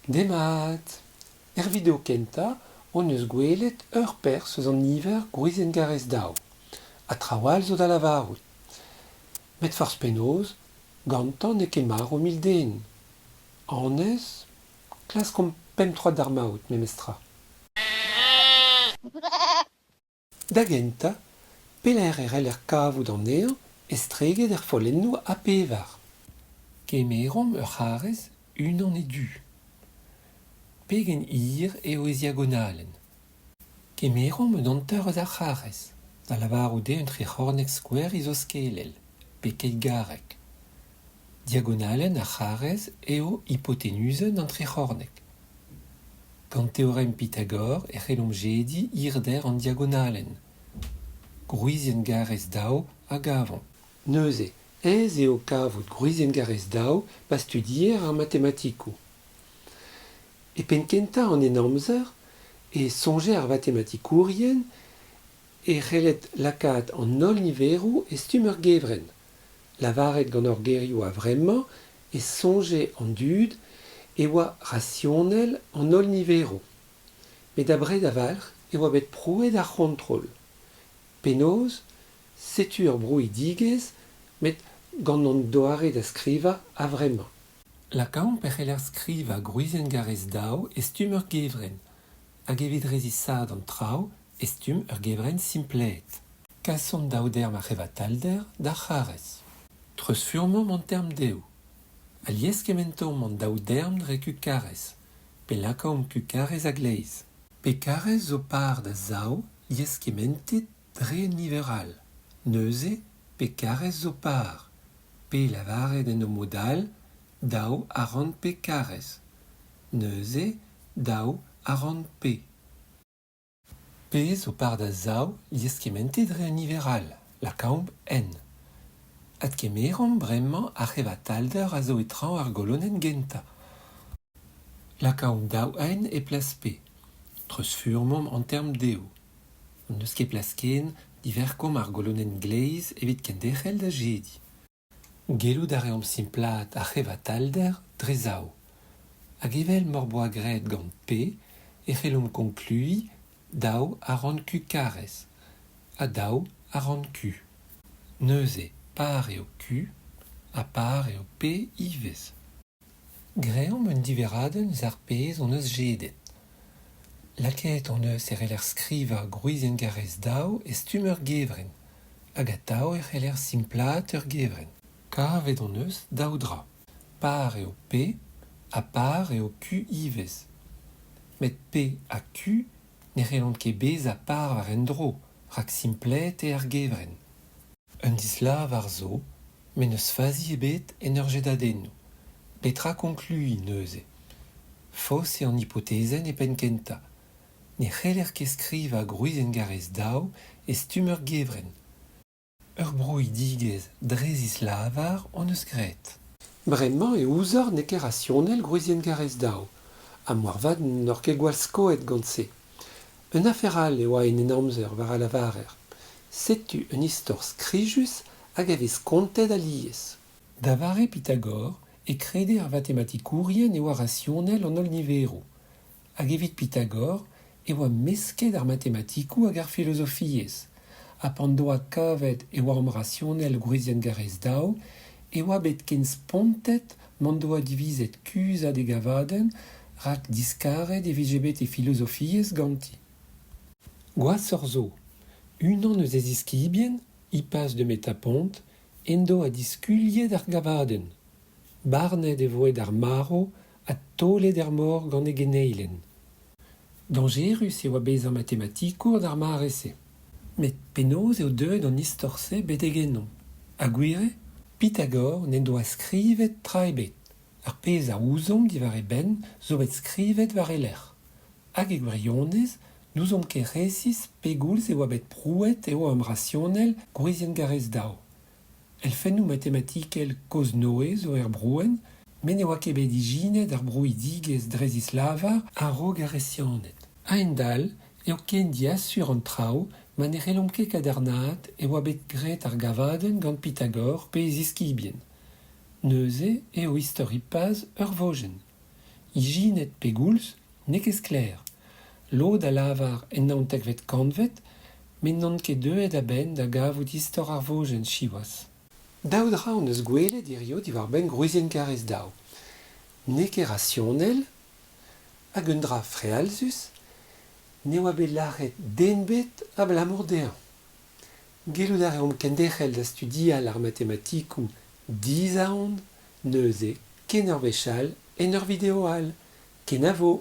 Demat ! Er video kentañ hon eus gwelet ur perzh eus an niver gwrizienn-garrez daou. Ha traoù all zo da lavarout. Met forzh penaos, gantañ n'eo ket marv 1000 den. Anez, klaskomp pemp troad d'ar maout memestra. Da gentañ, pelec'h e c'heller kavout anezhañ estreget er follennoù A pevar ? Kemeromp ur c'harrez unan e du. Pegen hir eo e ziagonalenn ? Kemeromp un hanter eus ar c'harrez, da lavarout eo un tric'horneg skouer izoskelel, pe keitgarek. Diagonalenn ar c'harrez eo hipotenuzenn an tric'horneg. Gant teorem Pythagore e c'hellomp jediñ hirder an diagonalenn. Gwrizienn garrez daou a gavomp. Neuze, aes eo kavout gwrizienn garrez daou pa studier ar matematikoù. E penn-kentañ an Henamzer e soñje ar vatematikourien e c'helled lakaat an holl niveroù e stumm ur gevrenn. Lavaret gant hor gerioù a-vremañ e soñje an dud e oa rasionel an holl niveroù. Met abred a-walc'h e oa bet prouet ar c'hontrol. Penaos ? Setu ur brouidigezh met gant hon doare da skrivañ a-vremañ. Lakaomp e c'heller skrivañ gwrizienn-garrez daou e stumm ur gevrenn hag evit resisaat an traoù e stumm ur gevrenn simplaet. Kasomp daou derm ar c'hevatalder d'ar c'harrez. Treuzfurmomp an term dezho. Ha lieskementomp an daou derm dre Q-karrez, pe lakaomp Q-karrez a-gleiz. P-karrez zo par da zaou lieskementet dre un niver all. Neuze P-karrez zo par, pe lavaret en ur mod all, daou a ran P-karrez. Neuze daou a ran P. P zo par da zaou lieskementet dre un niver all, lakaomp N. Adkemeromp bremañ ar c'hevatalder a zo e traoñ ar golonenn gentañ. Lakaomp daou N e plas P. Treuzfurmomp an term dezho. N'eus ket plas ken, diverkomp ar golonenn gleiz evit kenderc'hel da jediñ. Gellout a reomp simplaat ar c'hevatalder dre zaou. Hag evel m'hor boa graet gant P e c'hellomp konkluiñ daou a ran Q karrez ha daou a ran Q. Neuze par eo Q ha par eo P ivez. Greomp un diverradenn eus ar pezh hon eus jedet. Lakaet hon eus e c'heller skrivañ gwrizienn-garrez daou e stumm ur gevrenn, hag atav e c'heller simplaat ur gevrenn. Kavet hon eus daou dra. Par eo P ha par eo Q ivez. Met P ha Q ne c'hellont ket bezañ par war un dro, rak simplaet eo ar gevrenn. Un dislavar zo, met n'eus fazi ebet en ur jedadennoù. Petra konkluiñ neuze ? Faos eo an hipotezenn e penn-kentañ. Ne c'heller ket skrivañ gwrizienn-garrez daou e stumm ur gevrenn. Ur brouidigezh dre zislavar hon eus graet. Bremañ e ouzoc'h n'eo ket rasionel gwrizienn-garrez daou, ha moarvat n'oc'h ket gwall skoet gant se. Un afer all e oa en Henamzer war a lavarer. Setu un istor skrijus hag a vez kontet alies. Da vare Pythagore e krede ar vatematikourien e oa rasionel an holl niveroù. Hag evit Pythagore e oa mesket ar matematikoù hag ar filozofiezh. Ha pan doa kavet e oa amrasionel gwrizienn-garrez daou e oa bet ken spontet m'en doa divizet kuzhat e gavadenn rak diskaret e vije bet e filozofiezh ganti. Gwashoc'h zo, unan eus e ziskibien, Hippas de Metapont, en doa diskuliet ar gavadenn. Barnet e voe d'ar marv ha taolet er mor gant e geneilien. Dañjerus e oa bezañ matematikour d'ar mare-se. Met penaos eo deuet an istor-se betek ennomp ? Ha gwir eo ? Pythagore n'en doa skrivet tra ebet. Ar pezh a ouzomp diwar e benn zo bet skrivet war e lerc'h. Hag e gwirionez n'ouzomp ket resis pegoulz e oa bet prouet eo amrasionel gwrizienn-garrez daou. Elfennoù matematikel kozh-Noe zo er brouenn, met ne oa ket bet ijinet ar brouidigezh dre zislavar a-raok ar Gresianed. A-hend-all eo ken diasur an traoù ma ne c'hellomp ket kadarnaat e oa bet graet ar gavadenn gant Pythagore pe e ziskibien. Neuze eo istor Hippaz ur vojenn. Ijinet pegoulz n'eo ket sklaer. Lod a lavar en naontekvet kantved met n'on ket deuet a-benn da gavout istor ar vojenn siwazh. Daou dra hon eus gwelet hiziv diwar-benn gwrizienn karrez daou. N'eo ket rasionel hag un dra frealzus ne oa bet lazhet den ebet abalamour dezhañ. Gellout a reomp kenderc'hel da studial ar matematikoù dizaon neuze ken ur wech all en ur video all. Kenavo!